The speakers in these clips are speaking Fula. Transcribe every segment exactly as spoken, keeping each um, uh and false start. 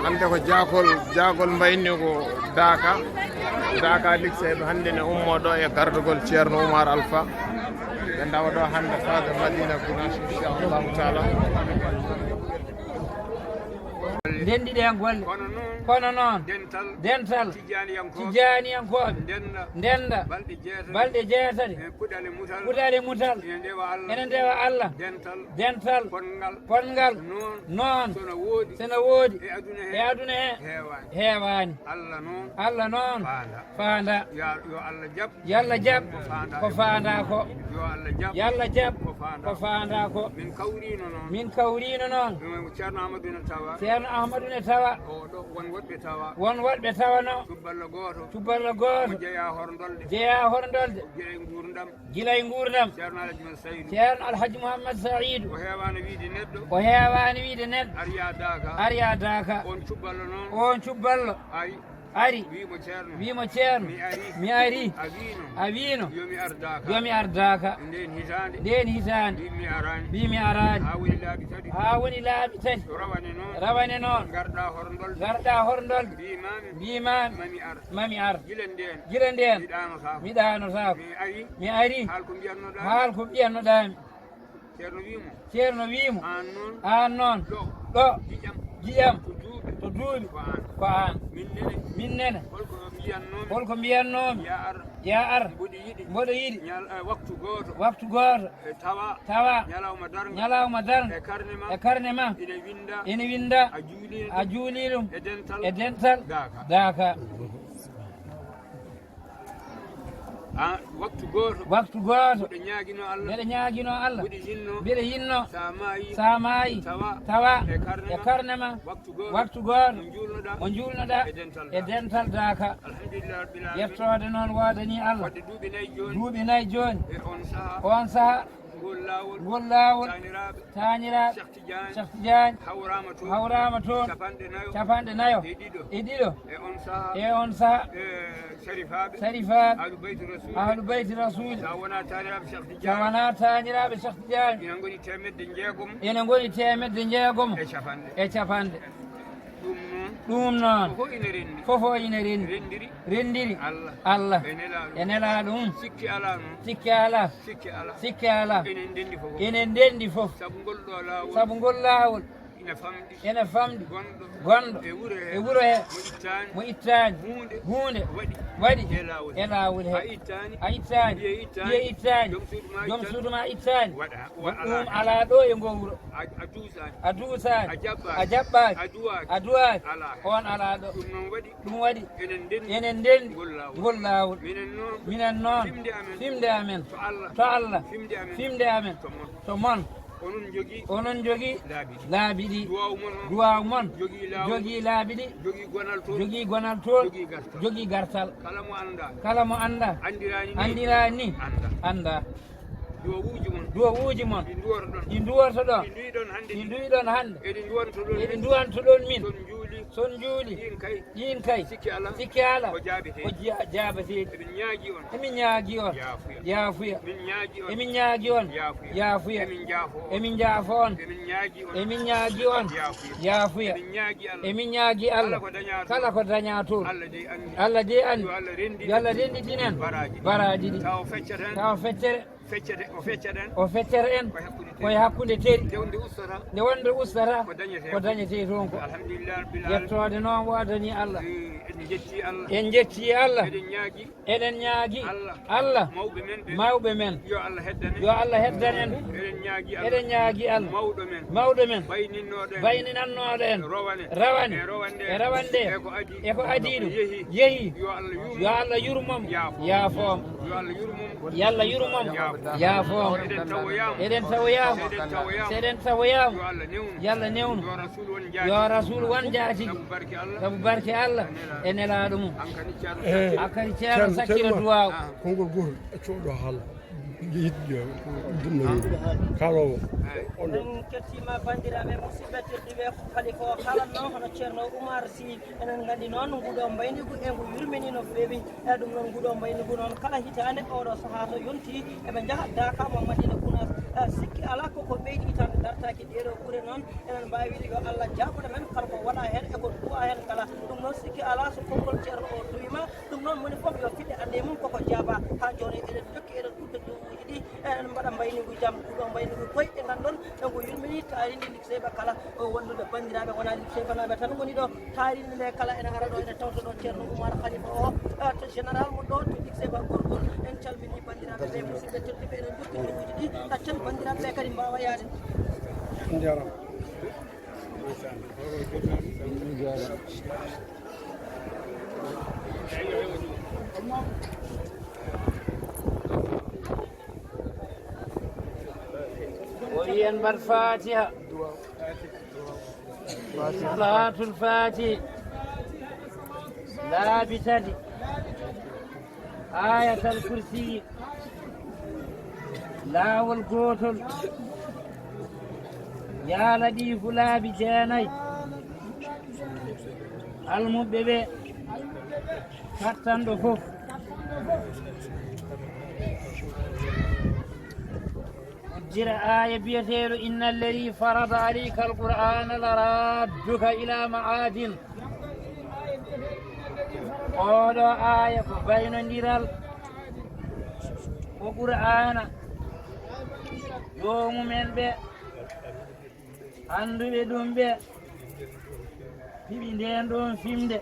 Hannde ko jaagol, jaagol mbayni ko Daaka. Daaka likseeɓe hannde ne ummoo ɗo e gardagol Ceerno Oumar Alpha. Ɓe ndawa ɗo hannde faade Madina Gunaas, inchallahu taala. Ndenndi ɗeen golle. Kono noon, kono noon, dental, dental tijjaaniyankooɓe, tijjaaniyankooɓe, ndennda, ndennda balɗe jeetati, balɗe jeetati, e puɗal e mutal, puɗal e mutal, ene ndewa Allah, ene ndewa Allah, dental, dental, potngal, potngal, noon, noon, so no woodi, so no woodi, e aduna he, e aduna he, heewaani, heewaani. Allah noon, Allah noon, faanda, faanda. Yo, yo Allah jaɓ. Yo Allah jaɓ ko faandaa ko. Yo Allah jaɓ, yo Allah jaɓ ko faandaa ko. Min kawriino noon. Min kawriino noon. Ɗum Ceerno Ahmadu ne tawa. Ceerno Ahmadu ne tawa. O ɗo won woɗɓe tawa. Won woɗɓe tawa no. Cubballo gooto. Cubballo gooto. Mo jeyaa horndolde. Jeyaa horndolde. Gila e nguurndam. Gila e nguurndam. Ceerno Alhaji Muhammad Saïdu. Ceerno Alhaji Muhammad Saïdu. O heewaano wiide neɗɗo. O heewaano wiide neɗɗo. Aryaa Daaka. Aryaa Daaka. On cubballo noon. On cubballo. Ari. Ari. Wii mo Ceerno. Wii mo Ceerno. Mi ari. Mi ari. A wiino. A wiino. Yo mi ar Daaka. Yo mi ar Daaka. Ndeen hitaande. Ndeen hitaande. Mbi mi araani. Mbi mi araani. Haa woni laabi tati. Haa woni laabi tati. Rawane noon. Rawane noon. Ngarɗaa horndolde. Ngarɗaa horndolde. Mbiimaami. Mbiimaami. Ma mi ar. Ma mi ar. Gila ndeen. Gila ndeen. Mi ɗaanotaako. Mi ɗaanotaako. Mi ari. Mi ari. Haal ko mbiyatnoɗaa. Haal ko mbiyatnoɗaa mi. Ceerno wii mo. Ceerno wii mo. Aan noon. Aan noon. Ɗo. Ɗo. Giƴam. Giƴam. To duuɓi. To duuɓi. Ko aan. Ko aan. Min nene. Min nene. Holko mbiyatnoomi? Holko mbiyatnoomi? Yaa ar. Yaa ar. Mboɗo yiɗi. Mboɗo yiɗi. Ñal-, eh, waktu gooto. Waktu gooto. E tawa. Tawa. Ñalawma darnga. Ñalawma darnga. E karne ma. E karne ma. Ina winnda. Ina winnda. A juulii ɗum. A juulii ɗum. E dental. E dental. Daaka. Daaka. Ah, waktu gooto. Waktu gooto. Mboɗo ñaaginoo Allah. Mbeɗa ñaaginoo Allah. Mboɗo yinnoo. Mbeɗa yinnoo. Sa maayi. Sa maayi. Tawa. Tawa. E karne ma. E karne ma. Waktu gooto. Waktu gooto. Mo njuulnoɗaa. Mo njuulnoɗaa. E dental. E dental Daaka. Alhamdulillahi Rabbil Alamina. Yettoode noon woodanii Allah. Waɗde duuɓi nayi jooni. Duuɓi nayi jooni. E on saha. On saha. Ngol laawol. Ngol laawol. Taaniraaɓe. Taaniraaɓe. Cheikh Tidiane. Cheikh Tidiane. Hawraama toon. Hawraama toon. Capanɗe nayo. Capanɗe nayo. E ɗiɗo. E ɗiɗo. E on saha. E on saha. E Sharifaaɓe. Sharifaaɓe. Ahlu Bayti Rasul. Ahlu Bayti Rasul. Sa wonaa taaniraaɓe Cheikh Tidiane. Sa wonaa taaniraaɓe Cheikh Tidiane. Ina ngoni teemedde njeegom. Ina ngoni teemedde njeegom. E capanɗe. E capanɗe. Ɗum noon. Ɗum noon. Fof ina renndi. Fof ina renndi. Renndiri. Renndiri. Allah. Allah. E nelaaɗo. E nelaaɗo mum. Sikki alaa noon. Sikki alaa. Sikki alaa. Sikki alaa. Enen ndenndi fof. Enen ndenndi fof. Sabu ngol ɗo laawol. Sabu ngol laawol. Ina famɗi. Ina famɗi. Gonɗo. Gonɗo. E wuro he. E wuro he. Mo ittaani. Mo ittaani. Huunde. Huunde. Waɗi. Waɗi. E laawol he. E laawol he. A ittaani. A ittaani. Ɓiye ittaani. Ɓiye ittaani. Joom suudu ma ittaani. Joom suudu ma ittaani. Waɗa. Wa-, ɗum alaa ɗo e ngoo wuro. A, a duusaani. A duusaani. A jaɓɓaaki. A jaɓɓaaki. A duwaaki. A duwaaki. Alaa. On alaa ɗo. Ɗum noon waɗi. Ɗum waɗi. Enen ndenndi. Enen ndenndi. Ngol laawol. Ngol laawol. Minen noon. Minen noon. Fimde amen. Fimde amen. To Allah. To Allah. Fimde amen. Fimde amen. To mon. To mon. Onon njogii. Onon njogii. Laabi ɗi. Laabi ɗi. Duwaawu mon on. Duwaawu mon. Jogii laawol. Jogii laabi ɗi. Jogii gonal toon. Jogii gonal toon. Jogii gartal. Jogii gartal. Kala mo anndaa. Kala mo anndaa. Anndiraani ni. Anndiraani ni. Anndaa. Anndaa. Duwawuuji mon. Duwawuuji mon. Ɗi nduworɗon. Ɗi nduwortoɗon. Ɗi nduwiɗon hannde. Ɗi nduwiɗon hannde. Eɗi nduwantoɗon min. Eɗi nduwantoɗon min. Son njuuli. Son njuuli. Ɗiin kay. Ɗiin kay. Sikki alaa. Sikki alaa. Ko jaabeteeɗi. Ko ja-, jaabeteeɗi. Emin ñaagii on. Emin ñaagii on. Yaafuya. Yaafuya. Emin ñaagii on. Yaafuya. Yaafuya. Yaafuya. Emin njaafo on. Emin njaafo on. Emin ñaagii on. Emin ñaagii on. Yaafuya. Yaafuya. Emin ñaagii Allah. Emin ñaagii Allah. Kala ko dañaa toon. Kala ko dañaa toon. Allah dey anndi. Allah dey anndi. Yo Allah renndin. Yo Allah renndin en. Baraaji ɗi. Baraaji ɗi. Tawa feccere tan. Tawa feccere. Feccete, o feccata en. O feccata en. Ko e hakkunde teri. Koye hakkunde teri. Nde wonde ustata. Nde wonde ustata. Ko dañetee. Ko dañetee toon ko. Alhamdulillah rabbil alamin. Yettoode noon waadani Allah. Eh, en njetti Allah. En njetti Allah. Eɗen ñaagi. Eɗen ñaagi. Allah. Allah. Mawɓe men ɓe. Mawɓe men. Yo Allah heddan en. Yo Allah heddan en. Eɗen ñaagi Allah. Eɗen ñaagi Allah. Mawɗo men. Mawɗo men. Bayninnoɗo en. Bayninannooɗo en. Rowane. Rawane. E rawande. E rawande. E ko adii. E ko adii ɗum. Yehi. Yehi. Yo Allah yurmo. Yo Allah yurmo. Yaafo. Yaafo. Yo Allah yurmo. Yo Allah yurmo. Yaafo. Yaafo. Eɗen tawoyaama. Eɗen tawoyaama. Eɗen tawoyaama. Eɗen tawoyaama. Yo Allah newnu. Yo Allah newnu. Yo Rasul won jaati. Yo Rasul won jaati. Sabu barke Allah. Sabu barke Allah. E nelaaɗo mum. Hankadi Ceerno. Eh, hankadi Ceerno Ceerno, Sakkira Ceerno Duwaaw. Konngol gootol, accu o ɗo haala. Yiɗde ɗum no kaaloowo. En kettiima banndiraaɓe musidɓe tedduɓe, ko Khalifa o haalatnoo, hono Ceerno Oumar Sy. Enen nganndi noon nguɗo mbaynigu e ngu yurminii no feewi. E ɗum noon nguɗo mbaynigu noon kala hitaande oɗo sahaa so yontii eɓe njaha Daaka mo Madina Gunaas. E sikki alaa koko ɓeydi tan dartaaki ɗeeɗo gure noon. Enen mbaawi wiide yo Allah jaaboɗo men kala ko waɗa heen e ko duwa heen kala. Ɗum noon sikki alaa so konngol Ceerno o duwiima. Ɗum noon moni fof yo fiɗɗe annde mum koko jaaba. Haa jooni eɗen jokki eɗen ɓurta duuɓi ɗi. Eɗen mbaɗa mbaynigu jam, ɗo mbaynigu koyɗe nganndon, e ngu yurmini taarindi likseyba kala. O wondude banndiraaɓe wona likseybanaaɓe tan ngoni ɗo. Taarindi nde kala ene ara ɗo, ene tawta ɗo Ceerno Oumar Khalifa o, eh, to général mo ɗo to likseyba gorgol. En calmini banndiraaɓe ɓe, musidɓe tedduɓe, eɗen jokki duuɓi ɗi. Accen banndiraaɓe ɓe kadi mbaawa yaade. Njaram. O wiyen mbaɗ Fatiha. Salatul Fatihi. Laabi tati. Ayatal Kursi. Laawol gootol. Yaa Latiifu laabi jeenay. Almuɓɓe ɓe. Kattanɗo fof. Uddira aaya biyeteeɗo, "Inna alladhi farada alayka al-Qur'ana la radduka ila ma'adin." Oɗo aaya ko baynondiral, ko Qur'aana. Joomumen ɓe, annduɓe ɗum ɓe, piɓi ndeen ɗoon fimde,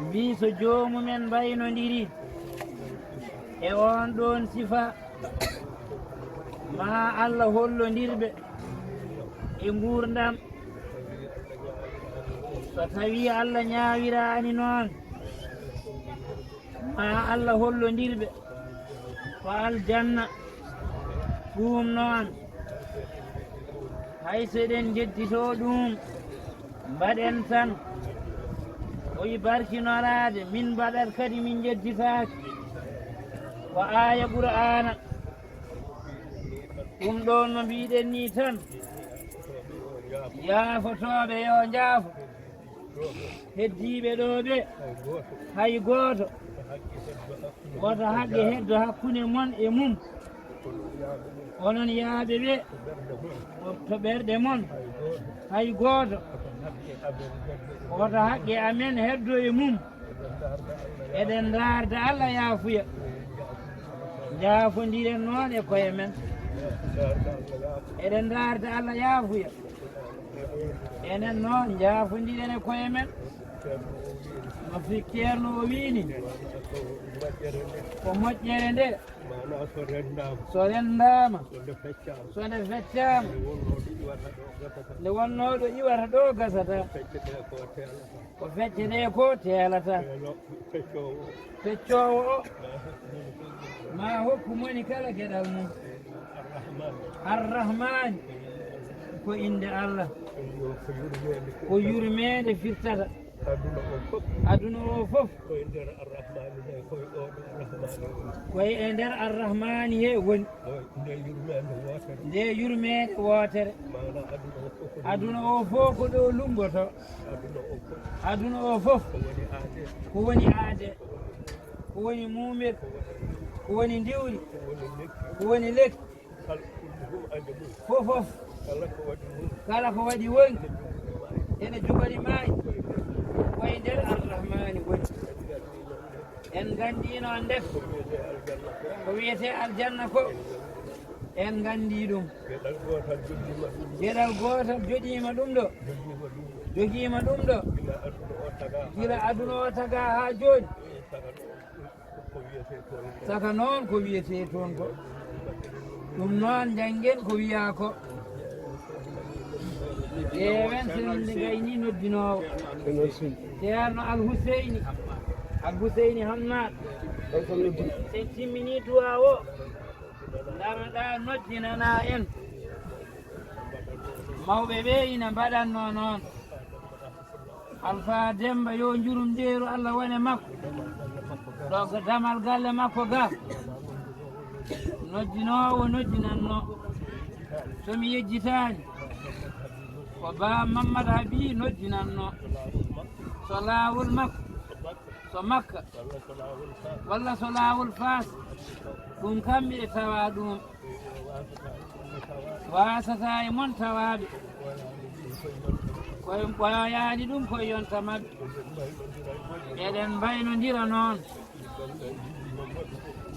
mbii so joomumen mbaynondiri e oon ɗoon sifa, ma Allah hollondir ɓe e nguurndam. So tawii Allah ñaawiraani noon, ma Allah hollondir ɓe ko aljanna. Ɗum noon, hay so eɗen njedditoo ɗum, mbaɗen tan. O yi barkinoraade, min mbaɗat kadi min njedditaaki. Ko aaya Qur'aana. Ɗum ɗoon no mbiɗen nii tan, yaafotooɓe yo njaafo. Heddiiɓe ɗo ɓe, hay gooto. Woto haqqe heddo hakkunde mon e mum. Onon yaaɓe ɓe, to ɓerɗe mon, hay gooto. Woto haqqe amen heddo e mum. Eɗen ndaarda Allah yaafuya. Njaafondiren noon e koye men. Eɗen ndaarda Allah yaafuya. Enen noon, njaafondiren e koye men. No fi-, Ceerno o wiini, ko moƴƴere nde, so renndaama, so nde feccaama, nde wonnooɗo iwata ɗo gasata, ko feccetee ko teelata. Peccoowo o, ma hokku moni kala geɗal mum. Arrahmaani, ko innde Allah, ko yurmeende firtata. Aduna o fof, aduna o fof, ko e nder Arrahmaani nde, ko e oɗo Arrahmaani o. Ko e nder Arrahmaani he woni. Nde yurmeende wootere. Nde yurmeende wootere. Maanaa aduna o fof ko ɗo, aduna o fof ko ɗo lummboto. Aduna o fof, aduna o fof, ko woni aade, ko woni aade, ko woni muumirɗe, ko woni ndiwri, ko woni lekki, ko woni lekki. Fof, fof. Kala ko waɗi woni, ene jogori maayi, ko e nder Arrahmaani woni. En nganndino ndes ko wiyetee aljanna ko. En nganndi ɗum. Geɗal gootal joɗiima ɗum. Geɗal gootal joɗiima ɗum ɗo. Jogiima ɗum ɗo. Jogiima ɗum ɗo. Gila aduna o tagaa. Gila aduna o tagaa haa jooni. Saka ɗo ko wiyetee toon. Saka noon ko wiyetee toon ko. Ɗum noon njanngen ko wiyaa ko. Ƴeewen sennde gayni noddinoowo. Ceerno Al Huseyni. Al Huseyni Hammaat. Sen timminii duwaa o. Ndaroɗaa noddinanaa en. Mawɓe ɓe ina mbaɗannoo noon. Alfaa Demmba yo njurum jeeru Allah wone makko. Ɗo damal galle makko ga. Noddinoowo noddinannoo. So mi yejjitaani. Ko Ba Mammata Habi noddinannoo. So laawol makko. So Makka. Walla so laawol Faas. Ɗum kam miɗo tawa ɗum. Waasataa e mon tawaaɓe. Koye ɓooyaani ɗum koye yonta maɓɓe. Eɗen mbaynondira noon.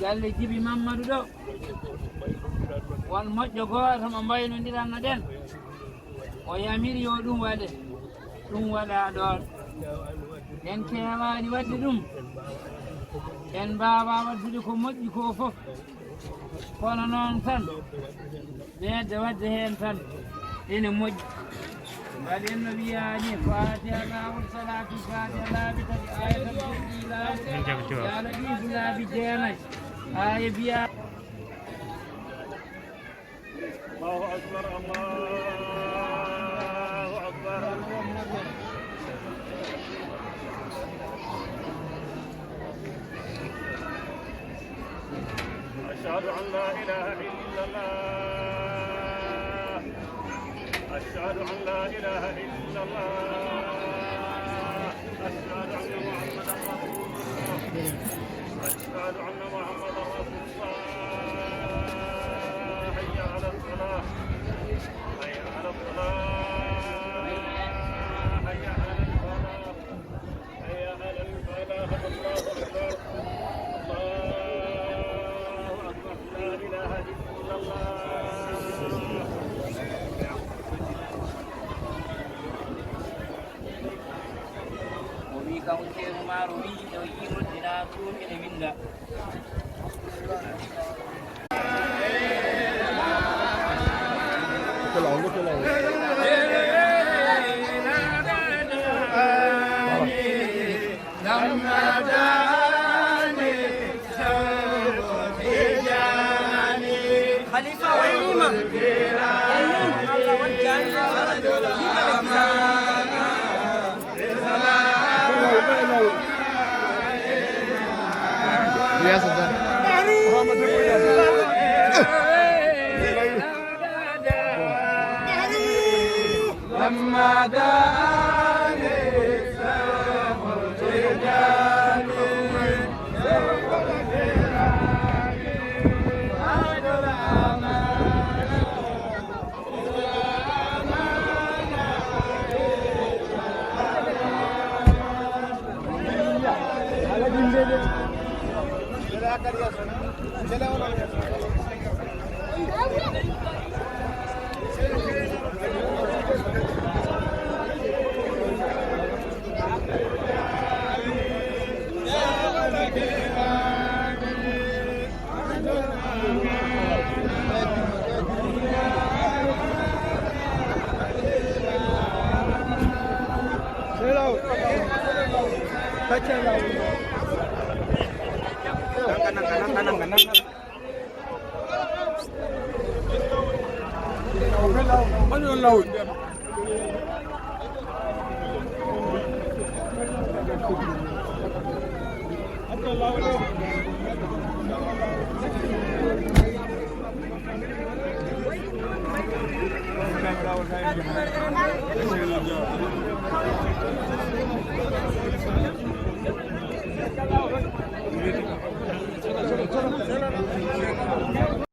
Galle Jibi Mammadu ɗo. Won moƴƴo gooto mo mbaynondiranno ɗen. O yamiri yo ɗum waɗe. Ɗum waɗaa ɗoon. En keewaani waɗde ɗum. En mbaawaa waɗdude ko moƴƴi ko fof. Kono noon tan, meedde waɗde heen tan, ene moƴƴi. Mbaɗen no wiyaa ni, Faatiha laawol, Salaatul Faatiha laabi tati, Aayatul Kursi laabi, Yaa Latiifu laabi jeenayi, aaya biyaa. الله أكبر، الله أكبر. أشهد أن لا إله إلا الله. أشهد أن لا إله إلا الله. أشهد أن محمدا رسول الله. أشهد أن محمدا رسول الله. حي على الصلاة. حي على الصلاة. حي على الفلاح. حي على الفلاح. الله أكبر. الله أكبر. لا إله إلا الله. O wii kam ceerno maaro wii o yii noddinaa ɗum ene winnda. Khalifa wayniima. Allah waɗi jaabi. Yimɓe ɓe kisaani.